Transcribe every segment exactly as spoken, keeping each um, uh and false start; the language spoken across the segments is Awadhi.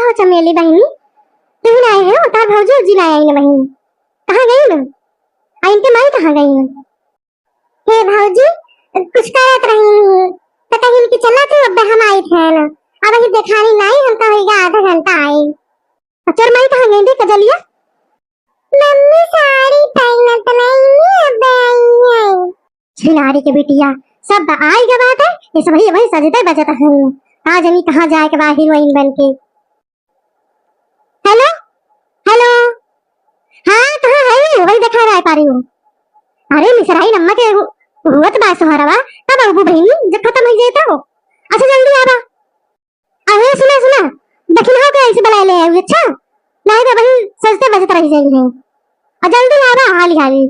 हो चमेली बहिनी, तू ना आए हो, तार भौजी उजी ना आई ना बहिनी, कहाँ गई ना? आ इनके माई कहाँ गई ना? हे भौजी, कुछ करत रही, तो कहीं कि चला तू, अब हम आई थे ना, अब ही देखानी नहीं, हम तो होइगा आधा घंटा आई। आ तोर माई कहाँ गई रे कजलिया? मम्मी साड़ी पहनत नहीं, अब आई है। छिनारी के बिटिया, सब आई के बात है, ये सब वही, वही सजते बजत हैं। आज हम कहाँ जाए के बा हीरोइन बन के। हेलो, हेलो, हाँ, कहाँ है? वही देखा रहा है पारी हूँ। अरे, मिसराई नम्मा के हु-, हुअत बा सोहरवा, तब अबू बहिनी, जब खत्म हो जाए तो। अच्छा, जल्दी आवा। अरे सुना, सुना, दखिनहा के ऐसे बुलाए ले आऊ, अच्छा? नहीं तो वही सजते बजते रह जाई है। और जल्दी आवा, हाली हाली।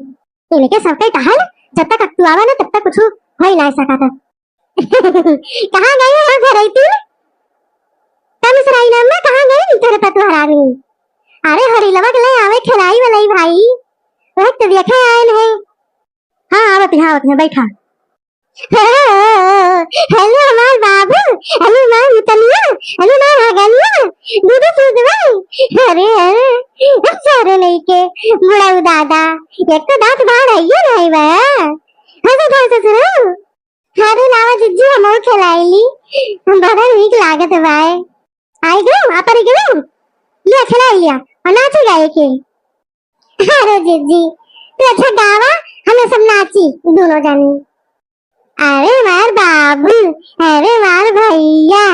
इनके सबके टहल, जब तक अक्टू आवा ना, तब तक कुछ हो ही नहीं सका था। कहाँ गई हो घर आई थी? तब इस राई नाम में कहाँ गई तेरे पतुआ रानी? अरे होरिलवा के ले आवे खिलाई वालाई भाई, वह तो देखे आए नहीं। हाँ, आवत है, आवत है, बैठा। हेलो हमार बाबू, हेलो हमार मुतनिया, हेलो हमार हगनिया, दीदी सुधवा। अरे, अरे, सारे लइके, बुढ़ऊ दादा, एक तो दांत बाहर आइए नहीं बा। हंसत हंसत सुनो। अरे लावा जिज्जी, हम और खिलाइली, हम बड़ा नीक लागत बाए। आई गयो, आप आई गयो, लिया खिलाई लिया, और नाचे गाए के। अरे जिज्जी, तू अच्छा गावा, हमें सब नाची दोनों जनी। अरे मार बाबू, अरे मार भैया,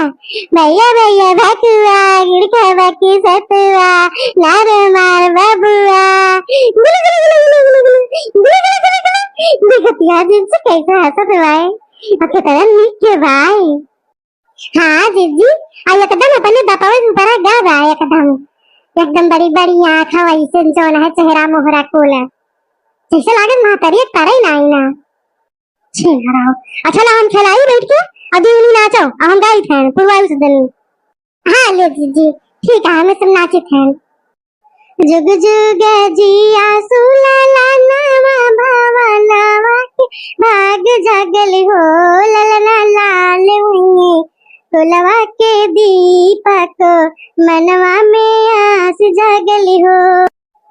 भैया भैया भकुआ, गुड़ खावा के सतुआ, ना रे मार बबुआ। गुलु गुलु गुलु गुलु गुलु गुलु, गुलु गुलु गुलु गुलु। देखतिया जिज्जी कैसे हंसत बाए, अब कितना नीक के भाई। हाँ जिज्जी, आ एकदम अपने बपवे से ऊपर गा रहा है एकदम, एकदम बड़ी बड़ी आँख है, वैसे जौन है चेहरा मोहरा कुल, जैसे लागत महतरिया करे ना आई ना। छे हराओ। अच्छा ला हम खेलाई बैठ के, अभी उन्हीं नाचो, आ हम गाई थे, पुरवाई उस दिन। हाँ ले जिज्जी, ठीक है, हमें सब नाचे थे। जुग जुग जिया सुललनवा भवनवा के भाग जागल हो ललना लाल हुई कुलवा के दीपक मनवा में आस जागल हो।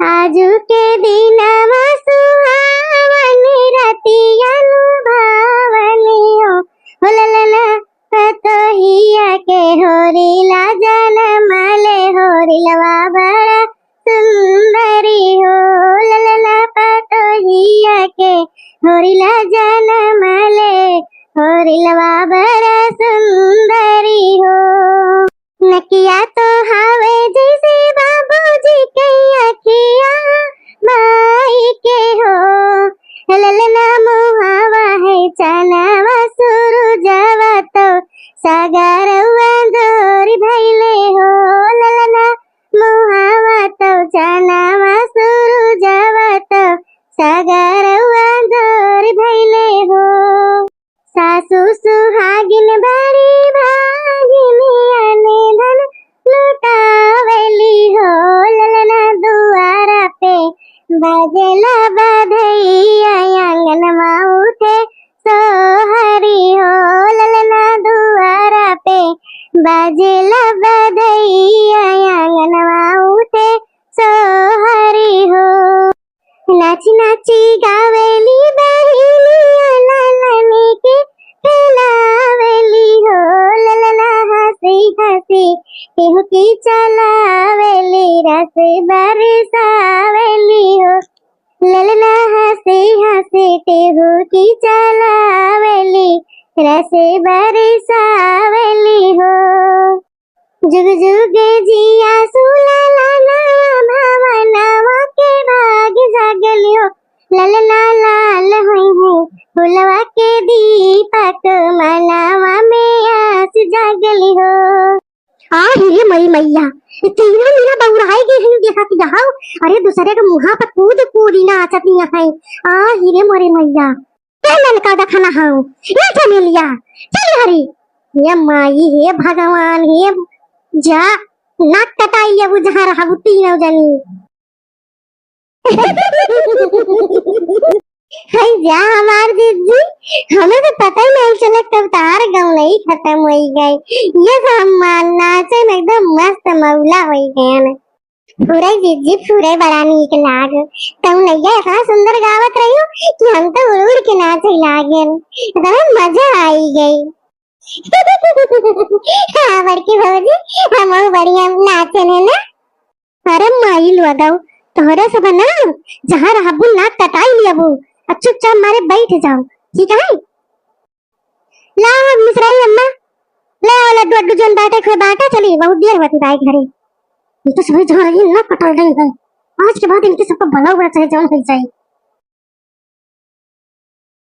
आजु के दिनवा सुहावन रतिया लुभावन हो, हो ललना पतोहिया के होरिला जनमले होरिलवा बड़ा सुंदरी हो ललना पतोहिया के होरिला जनमले होरिलवा बड़ा सुंदरी हो। नकिया तो हावे जैसे बाबूजी के अखिया माई के हो। ललना मुहावा है चनवा सुरुजवा तो सगरवा जोर भैले हो। ललना मुहावा तो चनवा सुरुजवा तो सगरवा जोर भैले हो। सासु सुहागिन बड़ी भागिन अन धन लुटावली हो। ललना दुआरा पे बाजेला बधैया आंगन मा उठे सोहरी हो। ललना दुआरा पे बाजेला बधैया आंगन मा उठे सोहरी हो। नाची नाची गावेली बहिनिया ललने के खेलावेली हो। ललना हंसी हंसी केहू की चलावेली रस बरसावेली हो। ललना हंसी हंसी केहू की चलावेली रस बरसावेली हो। जुग जुग जिया सुललना भवनवा के भाग जागल हो। ललना लाल हुई है फुलवा के दीपक मनवा में आस जागल हो। आ रे मोरी मैया, ये तीनों मीना बउराई गई हैं, देखा कि जाओ, अरे दूसरे के मुहा पर कूद कूद ही नाचत नहीं है। आ रे मोरी मैया, ए ललका देखना हो, ए चमेलिया, चल हरी। हे माई, हे भगवान, हे जा, नाक कटाई लेबू जहाँ रहबू तीनों जनी। हई जा हमार जिज्जी, हमें तो पता ही नहीं चला कब तार गौनई खतम होई गई। ये तो हम मान-, नाचे में एकदम मस्त मौला होई गए ना। फुरई जिज्जी फुरई, बड़ा नीक लाग। गौनैया इतना सुंदर गावत रही हो कि हम तो उड़ उड़ के नाचे लागे, इतना मजा आई गई। हाँ बड़की भौजी, हम बढ़िया नाचे ने ना। अरे माई लोदव, तोहरे सब ना, जहाँ रहबू नाक कटाई लियबू। अब चुपचाप मारे बैठ जाओ, ठीक है? ला मिसराई अम्मा, ले आओ लड्डू अड्डू जौन बाटे खोए बाटा, चली बहुत देर होती बाई घरे। ये तो सभी जहाँ रही नाक कटाई रही है। आज के बाद इनके सबको भला हुआ चाहे जौन हो जाए।